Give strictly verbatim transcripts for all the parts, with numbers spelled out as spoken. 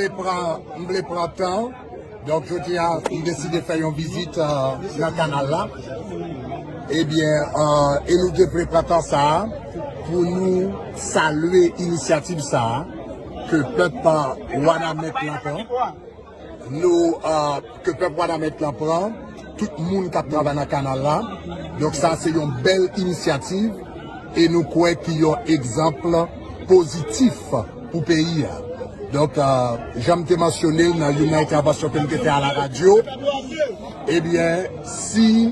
vle pran, m vle pran tan. Donk, jodi a, m deside fè yon vizit, euh, nan kanal la. Ebyen, euh, e nou te vle pran tan sa a pou nou salye inisyativ sa a ke pèp, euh, Wanament lan pran. Nou, euh, ke pèp Wanament lan pran, tout moun k ap travay nan kanal la. Donk, sa se yon bèl inisyativ e nou kwè ki yon egzanp pozitif pou peyi a. Donk, euh, jan m te mansyone l nan youn nan entèvansyon ke m te fè a la radyo, ebyen, si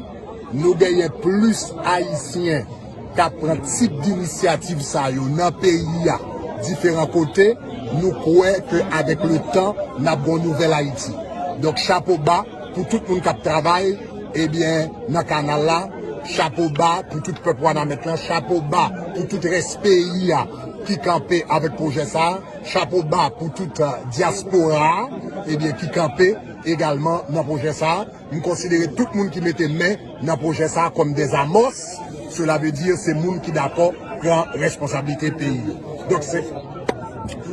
nou genyen plis Ayisyen k ap pran tip dinisyativ sa yo nan peyi a, diferan kote, nou kwè ke avèk le tan, n ap gen yon nouvèl Ayiti. Donk, chapo ba pou tout moun k ap travay, ebyen, nan kanal la, chapo ba pou tout pèp Wanament lan, chapo ba pou tout rès peyi a ki kanpe avèk pwojè sa a, chapo ba pou tout, euh, dyaspora a, ebyen, ki kanpe egalman nan pwojè sa a. M konsidere tout moun ki mete men nan pwojè sa a kòm des amorces. Cela veut dire se moun ki dakò pran responsablite peyi yo. Donk, se,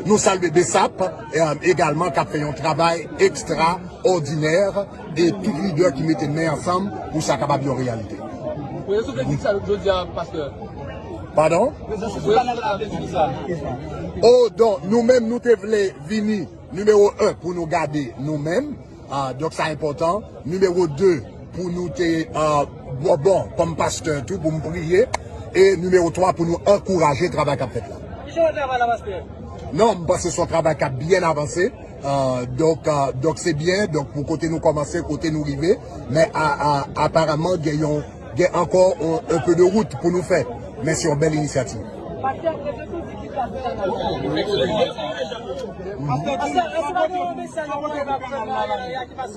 nou salye BSAP, euh, egalman k ap fè yon travay ekstraòdinè e tout lidè ki mete men ansanm pou sa kapab yon reyalite. Prezans ou vle di sa jodi a, pastè? Padon? Prezans ou vle di sa? Oh, donk, nou menm, nou te vle vini nimewo en pou nou gade nou menm. Ah, donk, sa enpòtan. Nimewo de, pou nou te, ah, bon, bon, kòm pastè tou, pou m priye. E nimewo twa, pou nou ankouraje travay k ap fèt la. Ki jan w wè travay la, pastè? Non, m panse se yon travay k ap byen avanse. Ah, donk, ah, donk, se byen. Donk, pou kote nou kòmanse, kote nou rive. Men, ah, ah, aparamman, gen yon gen ankò un, un peu de route pou nou fè, men se yon bèl inisyativ.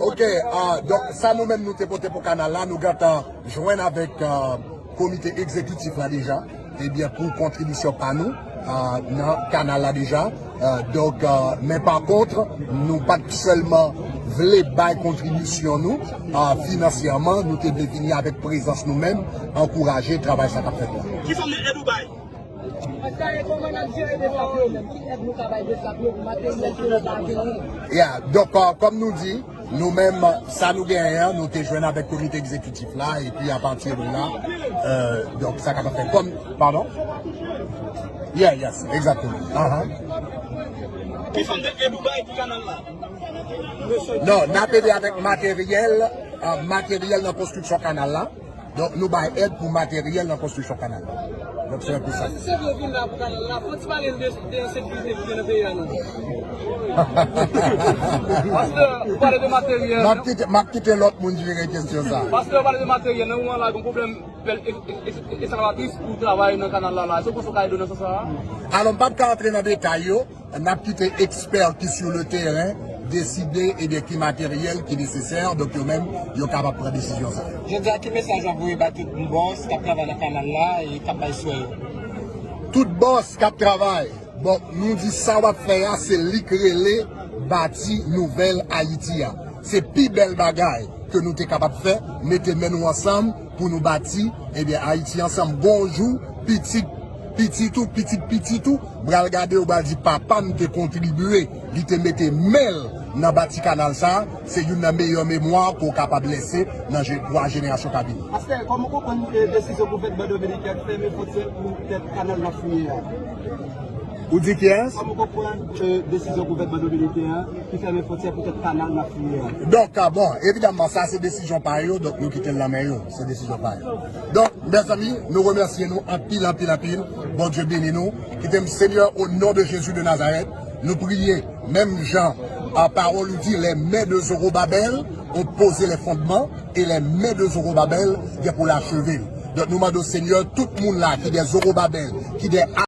Ok, ah, donk sa nou menm nou te pote pou kanal la, nou gentan jwenn avèk, ah, komite egzekitif la deja, ebyen pou kontribisyon pa nou, ah, nan kanal la deja. Euh, donk, euh, men pa kont, nou pa t sèlman vle bay kontribisyon nou, euh, finansyèman, nou te vle vini avèk prezans nou menm, ankouraje travay sa k ap fèt la. Ki fòm de èd ou bay? Pastè, e kòman n ap jere BSAP yo menm? Ki èd nou ka bay BSAP yo pou materyèl ke yo pa genyen? Ya, donk, euh, kòm nou di, nou menm, sa nou genyen an, nou te jwenn avèk komite egzekitif la, epi apati de la, euh, donk, sa kapab fè kòm, padon? Yeah, yes, exactement. Aha. Ki fòm de èd ou bay pou kanal la? Non, n ap ede avèk materyèl, euh, materyèl nan konstriksyon kanal la. Donk, nou bay èd pou materyèl nan konstriksyon kanal la. Donk, se yon pou sa. Si se vre vin la pou kanal la, fò w ti pale n de, de ensekirite ki gen nan peyi a, non? Pastè, ou pale de materyèl. M ap kite, m ap kite lòt moun jere kesyon sa. Pastè, ou pale de materyèl, nan moman la, gen pwoblèm bèl e, e, e, esklavatris pou travay nan kanal la, la. Èske w panse w ka ede w nan sans sa a? Alò, m p ap ka antre nan detay yo. N ap kite ekspè ki sou le teren deside, ebyen, ki materyèl ki nesesè, donk yo menm, yo kapab pran desizyon sa yo. Jodi a, ki mesaj w ap voye ba tout bòs k ap travay nan kanal la e k ap bay swè yo? Tout bòs k ap travay, bon, nou di sa w ap fè a, se li k rele bati nouvèl Ayiti a. Se pi bèl bagay ke nou te kapab fè, mete men nou ansanm pou nou bati, ebyen, Ayiti ansanm. Gon jou, pitit, pitit ou, pitit pitit ou, pral gade, yo pral di, "Papa m te kontribye, li te mete men l nan bati kanal sa a." Se youn nan meyè memwa ke w kapab lese nan je-, pou jenerasyon k ap vini. Pastè, kòman w konprann, eh, desizyon gouvènman dominiken an ki fèmen fwontyè pou tèt kanal la fouye a? Ou di kiyès? Kòman w konprann, eh, desizyon gouvènman dominiken an ki fèmen fwontyè pou tèt kanal la fouye a? Donk, ah, bon, evidamman, sa se desizyon pa yo, donk nou kite l nan men yo. Se desizyon pa yo. Donk, mezanmi, nou remèsye nou anpil, anpil, anpil. Bondye beni nou. Kite m, Senyè, au nom de Jésus de Nazareth, nou priye. Menm jan, a, pawòl ou di, les mains de Zorobabel ont posé les fondements et les mains de Zorobabel gen pou l acheve. Donk, nou mande w, Senyè, tout moun la ki de Zorobabel, ki de